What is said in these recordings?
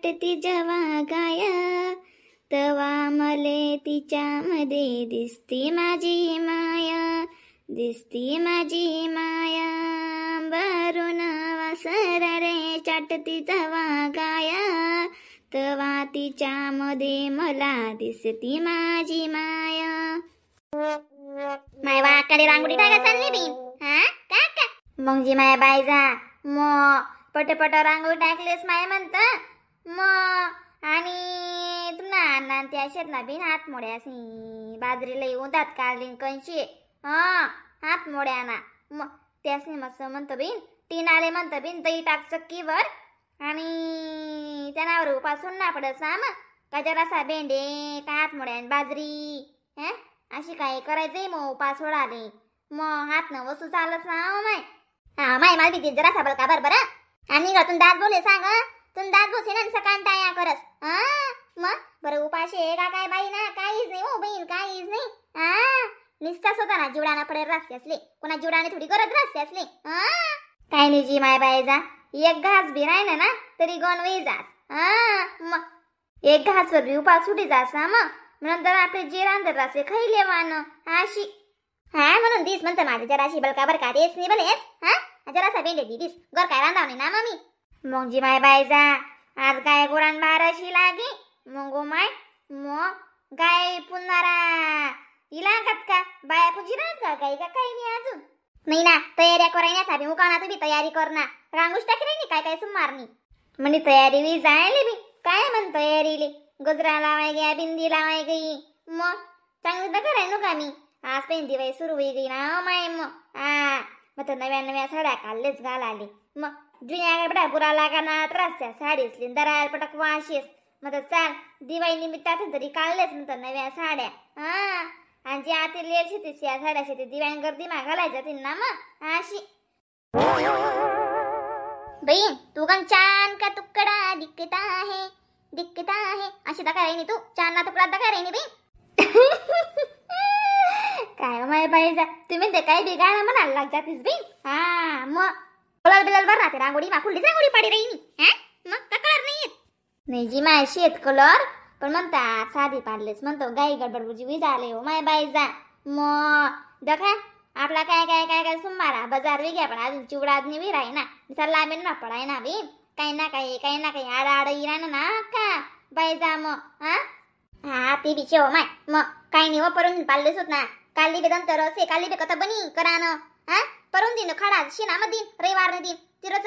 चाटती जेव्हा गाय तवा मले तिच्यामध्ये दिसती माझी माया दिसती माझी माया वरून वासर रे चाटती जेव्हा गाय तवा तिच्यामध्ये मला दिसती माझी माया. माय वाकडे रांगोळी टाका चालली बी हा काका मग जी माय बायजा म पटपट रांगोळी टाकलेस माय म्हणत म आणि तुमना अण्णा त्या शेत ना बिन हात मोड्यासी बाजरीला येऊन दात काढली कंशी हा हात मोड्या ना मग त्यासनी मस्त म्हणतो बिन टीन आले म्हणतं बिन दही टाक चक्कीवर आणि त्यानावर उपासून ना पडत ना मग का जरासा भेंडे का हात मोड्या बाजरी हा अशी काय करायचंय मग उपास आले मग हात न वस्तू चालत ना हो माय. हा माय मला भीती जरासा बरं का बरं बरं आणि का दात बोले सांग तुम दात बोलसे ना सकाळ ताया करस हा मग बरं उपाशी आहे का काय बाई ना काहीच नाही हो बहीण काहीच नाही हा निस्ताच होता ना जीवडाना पडेल रस्ते असले कोणा जीवडाने थोडी गरज रस्ते असले हा काय नाही जी माय बाई जा एक घास बी राहिना ना तरी गण वही जास हा मग एक घासवर बी उपास सुटी जास ना मग नंतर आपले जे रांधत असे खाईले वान अशी हा म्हणून दिस म्हणतं माझे जराशी बलका बरका तेच नाही भलेच हा जरासा भेंडे दी दिस घर काय रांधाव नाही ना मम्मी. मग जी माय बाई जा आज गाय गुरान बाराशी लागे मग माय मग गाय पुन्हारा इलाकात का बाया पूजी राहत का काही का काही नाही अजून नाही ना तयाऱ्या करायला बी उकाना बी तयारी करना रांगूच टाकी नाही काय काय सुमारनी म्हणजे तयारी बी जायले बी काय म्हण तयारीले गजरा लावाय गया बिंदी लावाय गई मग चांगली तर कराय नु का मी आज पण दिवाळी सुरू होई गई ना माय मग हा मग तर नव्या नव्या साड्या काढलेच घालाले मग जुन्या बडा बुरा लागा ना त्रास त्या साडीसली दराल पटक वाशीस मग तर चाल दिवाळी निमित्त तरी काढलेच म्हणतात नव्या साड्या हा आणि जे आते लेट शेतीस या साड्या शेती दिवाळी गर्दी मा घालायच्या तीन ना मग अशी. बहीण तू गण चान का तुकडा दिखता है दिखता है अशी दाखा राहिनी तू चान ना तुकडा दाखा राहिनी बाई. काय माय बाई जा तुम्ही ते काय बी गाणं म्हणायला लाग जातीस बाई हा मग कलर बिलर बरं राहते रांगोळी मा कुठलीच रांगोळी पाडी राहिनी हा मग का कलर नाही येत नाही जी माय शेत कलर पण म्हणतात साधी पाडलेच म्हणतो गाई गडबड बुजी झाले हो माय बाई जा मग दखा आपला काय काय काय काय सुमारा बाजार बी घ्या पण अजून चिवडा नाही राही ना सल्ला बिन ना पडाय ना बी काही ना काही काही ना काही आडा आड येणार ना का बाई जा मग हा हा ती बी शेव माय मग काही नाही हो परून पाडलेच होत ना काली बी दंतर असे काली बी कथा बनी करान हा परून दिन खाडा शिना मग दिन रविवार दिन तिरच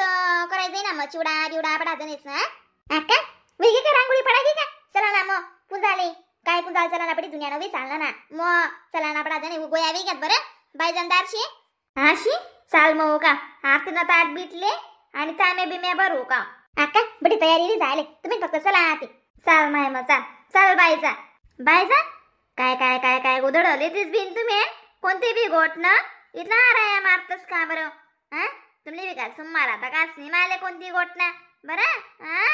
करायचंय ना मग चिवडा बिवडा पडा जणीच ना का वेगळी का रांगोळी पडायची का चला ना मग पुंजाले काय पुंजाल चला ना पडी दुनिया नवी चालना ना मग चला ना पडा जणे गोया वेग्यात बरं बाई जनदारशी अशी चाल मग का हात ना ताट बिटले आणि तामे बिम्या भरू का आका बडी तयारी बी झाले तुम्ही फक्त चला आते चाल माय मग चाल चाल बाईचा बाईचा काय काय काय काय उधळले तीच बिन तुम्ही कोणती बी गोट ना इथला आराया मारतस का बरं हा तुम्ही बी काय सुमार आता काच नाही मारले कोणती गोट ना बरं हा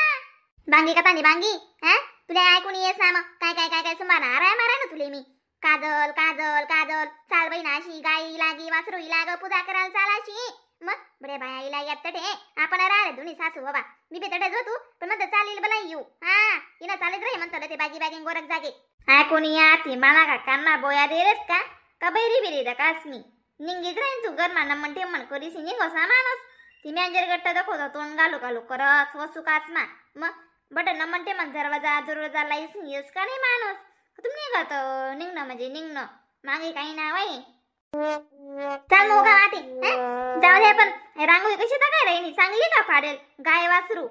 बांगी का तानी बांगी हा तुला ऐकून येस ना मग काय काय काय काय सुमार आराया माराय ना तुले मी काजल काजल काजल चाल बाई नाशी गाई लागी वासरू लाग पूजा करायला चालाशी मग बरे बाया इला येत तटे आपण राहिले दोन्ही सासू बाबा मी बी तटेच होतो पण म्हणतं चालेल बला येऊ हा हिला चालेल रे म्हणतो ते बागी बागी गोरख जागे हा कोणी आती मला का कान्ना बोया देरेस का का बैरी बिरी दा कासनी निंगीच राहीन तू गरमा नमन ठेमन करीसी निघोस ना माणूस ती मॅनेजर गट्ट दाखवतो तोंड घालू घालू करस वसू कासमा मग बट नमन ठेमन दरवाजा दरवाजा लाईस येस का नाही माणूस तुम्ही निघत निघणं म्हणजे निघणं मागे काही नाव आहे चाल मग आते जाऊ दे पण रांगोळी कशी काय राहिनी चांगली का फाडेल गाय वासरू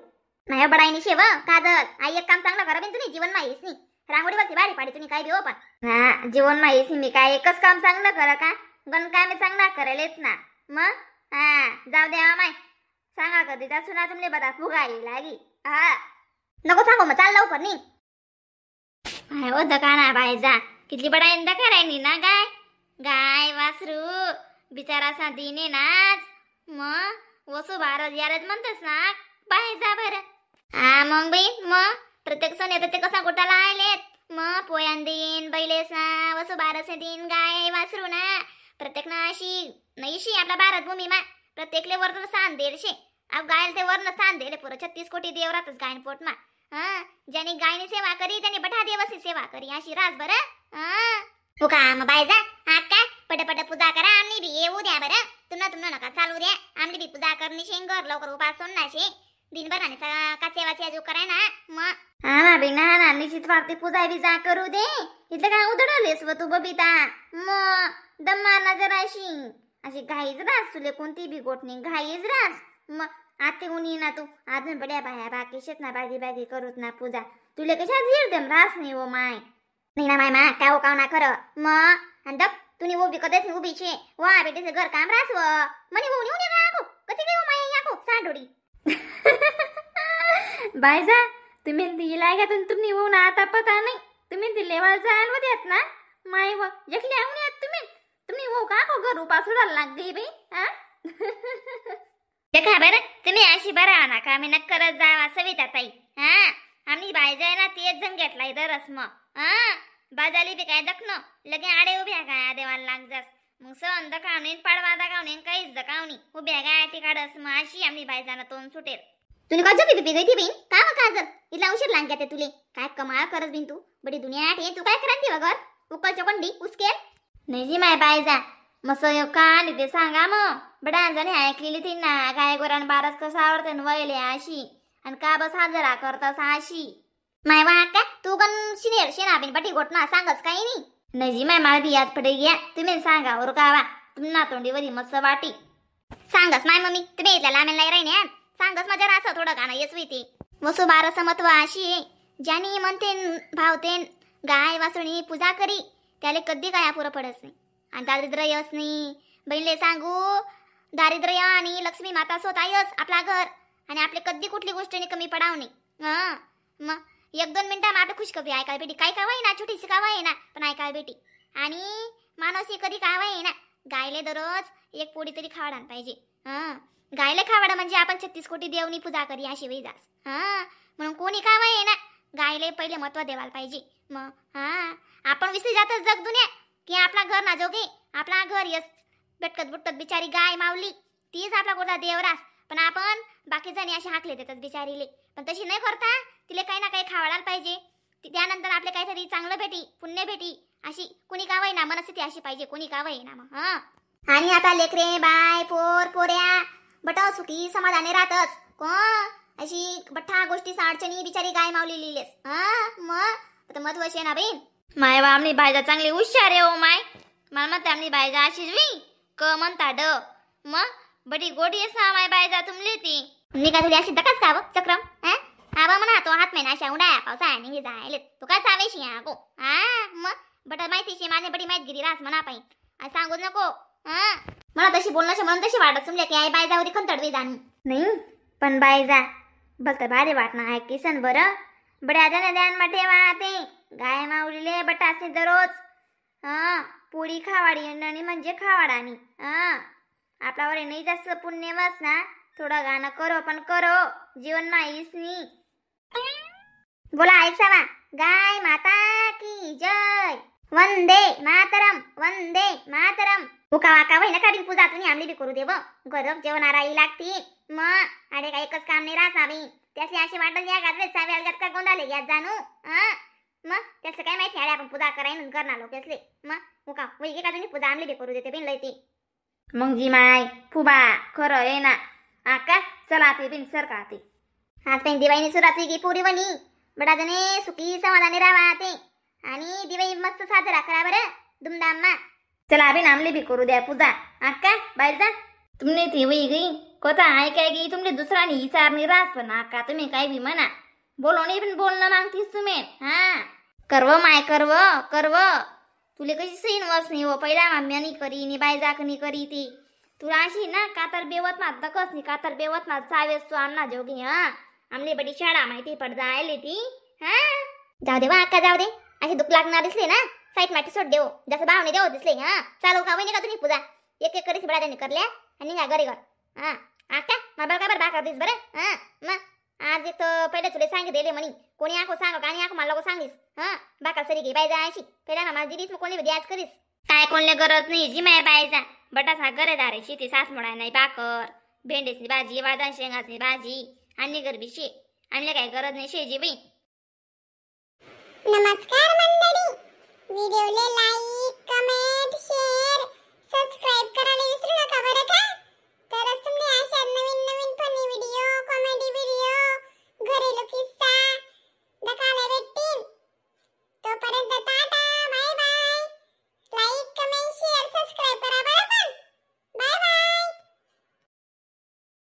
नाही बडाईनी शेव काजल आई एक काम चांगलं करा बिन तुम्ही जीवन माहीस नाही रांगोळी वरती बारी पाडी तुम्ही काय बी हो पण हा जीवन माहीस मी काय एकच काम चांगलं करा का गण काय मी चांगला करायलेच ना मग हा जाऊ द्या माय सांगा कधी जासू ना तुमले बदा फुगाई लागी हा नको सांगू मग चाल लवकर नी काय हो दका बाय जा किती बडाईन दका राहिनी ना गाय गाय वासरू बिचारा सा दिने नाच मग वसू भारत यारच म्हणतस ना बाय जा बरं हा मग बाई मग प्रत्येक सण येतं ते कसा गोटाला आलेत मग पोयान देईन बैलेस ना वसू बारस देईन गाय वासरू ना प्रत्येक ना अशी नईशी आपला भारत भूमी मा प्रत्येकले वर्ण स्थान देलशे अब गायल ते वर्ण स्थान दिले पुरं 36 कोटी देव राहतच गायन पोट मा. हा ज्याने गायनी सेवा करी त्याने बठा देवाची सेवा करी अशी रास बरं. हा तुका मग बाय जा आका पटपट पूजा करा आमनी बी येऊ द्या बरं तुमना तुमना नका चालू द्या आमनी बी पूजा करणी शेंगर लवकर उपास सोडणार शे दिनभर आणि का सेवाची अजू कराय ना मग. हा ना बी ना ना निश्चित वाटते पूजा बिजा करू दे इथलं काय उधळलेस व तू बबिता मग दम्मा ना जराशी अशी घाईच रास तुले कोणती बी गोट नाही घाईच रास मग आते उनी ना तू अजून बड्या बाया बाकी शेत ना बागी बागी करूत ना पूजा तुले कशा झीर दम रास नाही वो माय नाही ना माय मा काय हो काव ना खरं मग आणि दप तुनी वो बी कधीच उभी छे वा बेटेचे घर काम रास व मनी वो नेऊन का आको कधी गयो माय याको सांडोडी. बायजा तुम्ही ती लागा तुम्ही वो ना आता पता नाही तुम्ही ती लेवाल जायला होत्यात ना माय व एकली आऊन यात तुम्ही तुम्ही वो का को घर उपास सोडायला लाग गई बाई. हा देखा बरं तुम्ही अशी बरं ना का मी न करत जावा सविता ताई. हा आम्ही बाय जाय ना तेच जण घेतला दरस मग. हा बाजाली बी काय दखनो लगे आडे उभ्या काय देवाला लाग जास मग सण दखावणे पाडवा दखावणे काहीच दखावणी उभ्या काय तिकाडस मग अशी आम्ही बाय जाणं तोंड सुटेल. तुला का झोपी बिपी गई ती बीन का मग काजल इथला उशीर लाग गया तुले काय कमाल करत बिन तू बडी दुनिया आठ तू काय करांती वगर उकल चोकंडी उसकेल नाही जी माय बायजा मस्त का आणि ते सांगा मग बडा जणी ऐकलेली ती ना गाय गोरान बारस कसं आवडते न वयले अशी आणि का बस हजरा करतस अशी. माय वा का तू गण शिनेर शेना बिन बटी गोट ना सांगच काही नाही. नाही जी माय मला बी याद पडे गया तुम्ही सांगा और कावा तुम्हा तोंडीवरी मस्त वाटी सांगस माय मम्मी तुम्ही इथल्या लामेल नाही राही सांगस माझ्या रास थोडं गाणं येस होती. वसू बारस महत्व अशी ज्यानी म्हणते भावतेन गाय वासुणी पूजा करी त्याले कधी काय पुरं पडत नाही आणि दारिद्र्य यस नाही. बहिणले सांगू दारिद्र्य आणि लक्ष्मी माता स्वतः यस आपला घर आणि आपले कधी कुठली गोष्टीने कमी पडाव नाही. हां मग एक दोन मिनिटं आपलं खुशखबरी ऐकायला बेटी काय कावाय ना छोटीशी कावाय ना पण ऐकायला बेटी आणि माणूस कधी कावाय ना गायले दररोज एक पोळी तरी खावाडा पाहिजे. हां गायले खावाडा म्हणजे आपण 36 कोटी देवनी पूजा करी अशी वेळ जास. हां म्हणून कोणी कावाय ना गायले पहिले महत्व देवाला पाहिजे. मग हां आपण विसरी जातच जग दुनिया की आपला घर ना जोगे आपला घर यस भटकत बुटकत बिचारी गाय मावली तीच आपला कोणता देवरास पण आपण बाकी जणी असे हाकले देतात बिचारीले पण तशी नाही करता तिले काही ना काही खावायला पाहिजे. त्यानंतर आपले काहीतरी चांगलं भेटी पुण्य भेटी अशी कोणी कावाय ना मनस्थिती अशी पाहिजे कोणी कावाय ना मग. हां आणि आता लेकरे बाय पोर पोऱ्या बट सुखी समाधाने राहतच कोण अशी बठ्ठा गोष्टी अडचणी बिचारी गाय मावली लिहिलेस. हा मग महत्व शे ना बहीण माय बा आमनी बायजा चांगली हुशार आहे हो माय मला म्हणते आमनी बायजा अशीच we क म्हणता ड मग बडी गोडी असा माय बायजा तुमली ती मी का तुला अशी दकाच का चक्रम हा आबा म्हणा तो हात महिना अशा उंडाया पावसा निघी जायले तू काय सावेशी आगो हा मग बट माहितीशी माझे बडी माहितगिरी रास म्हणा पाहिजे आणि सांगू नको. हा मला तशी बोलण्याशी म्हणून तशी वाटत तुमल्या की आई बायजावरी खंतडवी जाणू नाही पण बायजा भलतं भारी वाटणं आहे किसन बरं बड्या जण ध्यान ठेवा ते गाय माऊलीले बटासे दररोज हा पोळी खावाडी आणि म्हणजे खावाडानी हा आपल्यावर नाही जास्त पुण्य बस ना थोडं गाणं करो पण करो जीवन माहीच नाही. बोला ऐकसावा गाय माता की जय वंदे मातरम वंदे मातरम. उका वाका वही नका बिन पूजा तुम्ही आमली बी करू देव गरब जेवण आराई लागती मग अरे काय एकच काम नाही राहत बी त्यासली अशी वाटत या गाजरे चावे अलगात का गोंधाले घ्या जाणू. हा मग त्याचं काय माहिती अरे आपण पूजा करायन करणार लोक त्यासले मग उका वही का तुम्ही पूजा आमली बी करू देते बिन लयती मग जी माय फुबा खरं आहे ना आका चला ते बिन सर का ते आज काही दिवाळीने सुरुवात की पुरी वणी बडा जणे सुखी समाधाने राहा ते आणि दिवाळी मस्त साजरा करा बरं धुमधाम मा. चला बिन आमले बी करू द्या पूजा आका बायजा तुमने ती वही गई कोता आहे काय गई तुमने दुसरानी विचारणी रास पण आका तुम्ही काय बी म्हणा बोलो नाही पण बोलणं मागतीस तुम्ही. हा करव माय करव करव तुले कशी सहीन वस नाही हो पहिला माम्यानी करी नी बायजाकनी करी ती तुला अशी ना कातर बेवत ना दकस नी कातर बेवत ना चावेस तू आमना जोगी. हा आमली बडी शाळा माहिती पड जायले ती. हा जाऊ दे वा अक्का जाऊ दे अशी दुःख लागणार दिसले ना साईट माटी सोड देऊ जसं भावने देऊ दिसले. हा चालू का वहिनी का तुम्ही पूजा एक एक करीस बडा करल्या आणि निघा घरी घर. हा आका मला बरं का बरं बाकर this बरं. हा मग आज एक तर पहिले तुला सांगितले म्हणी कोणी आको सांग आणि आको मला सांगीस. हा बाका सरी घे बायजा अशी पहिला मला दिलीस मग कोणी द्यास करीस काय कोणले गरज नाही जी माय बायजा बटासा गरज आहे शेती सास मोडा नाही बाकर भेंडीची भाजी वादान शेंगाची भाजी आणि गरबी शे आमले काय गरज नाही शेजी बाई. नमस्कार मंडळी, व्हिडिओले like, comment, share, subscribe करायला विसरू नका बरं का. तरच तुम्ही अशा नवीन नवीन funny video, comedy video, घरेलू किस्सा बघायला भेटतील. तोपर्यंत.